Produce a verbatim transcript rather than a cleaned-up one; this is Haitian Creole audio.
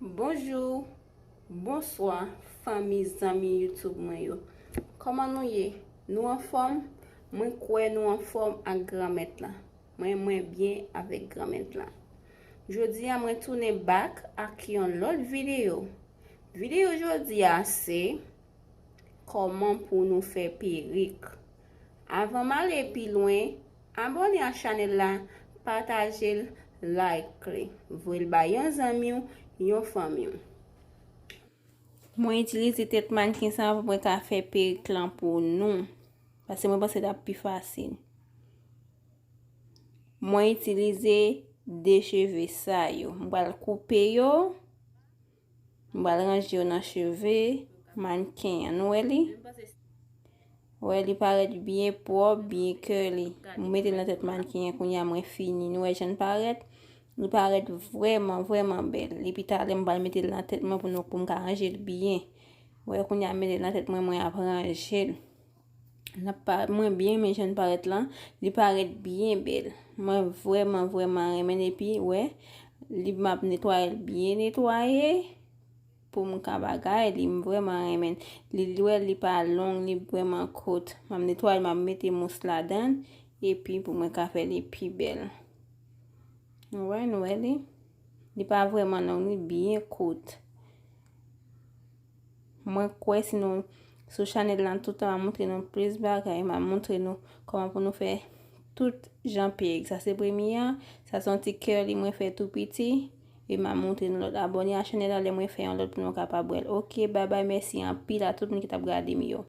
Bonjou, bonswa, fanmi, zanmi YouTube mwen yo. Kòman nou ye? Nou anfòm? Mwen kwè nou anfòm ak Granmèt la. Mwen, mwen byen avèk Granmèt la. Jodi a, mwen tounen back ak yon lòt videyo. Videyo jodi a se kòman pou nou fè perik. Avan m ale pi lwen, abòne a chanèl la, pataje l, like li, voye l ba yon zanmi w, yon fanmi w. Mwen itilize tèt mannken sa pou mwen ka fè perik lan pou nou. Paske mwen panse l ap pi fasil. Mwen itilize de cheve sa yo. Mwen pral koupe yo. Mwen pral ranje yo nan cheve mannken an. Nou wè li? Wè, li parèt byen pwòp, byen curly. Mwen mete l nan tèt mannken an, kounye a mwen fini. Nou wè jan l parèt? Li parèt vrèman, vrèman bèl. Epi talè mwen pral mete l nan tèt mwen pou nou, pou m ka ranje l byen. Wè, kounye a mete l nan tèt mwen, mwen ap ranje l. N ap pa, mwen byen renmen jan l parèt lan. Li parèt byen bèl. Mwen vrèman, vrèman renmen l. Epi, wè, li, m ap netwaye l byen netwaye. Pou m ka bagay li, m vrèman renmen l. Li, wè, li pa long, li vrèman kout. M ap netwaye l, m ap mete mous ladan l. Epi, pou mwen ka fè li pi bèl. Nou wè, nou wè li? Li pa vrèman long, li byen kout. Mwen kwè si nou sou chanèl lan tout tan, m ap montre nou plis bagay, m ap montre nou kòman pou nou fè tout jan perik. Sa se premye a, sa se yon ti curly mwen fè tou piti, e m ap montre nou lòt. Abòne a chanèl la lè mwen fè yon lòt pou nou kapab wè l. Oke, babay, mèsi anpil a tout moun ki t ap gade m yo.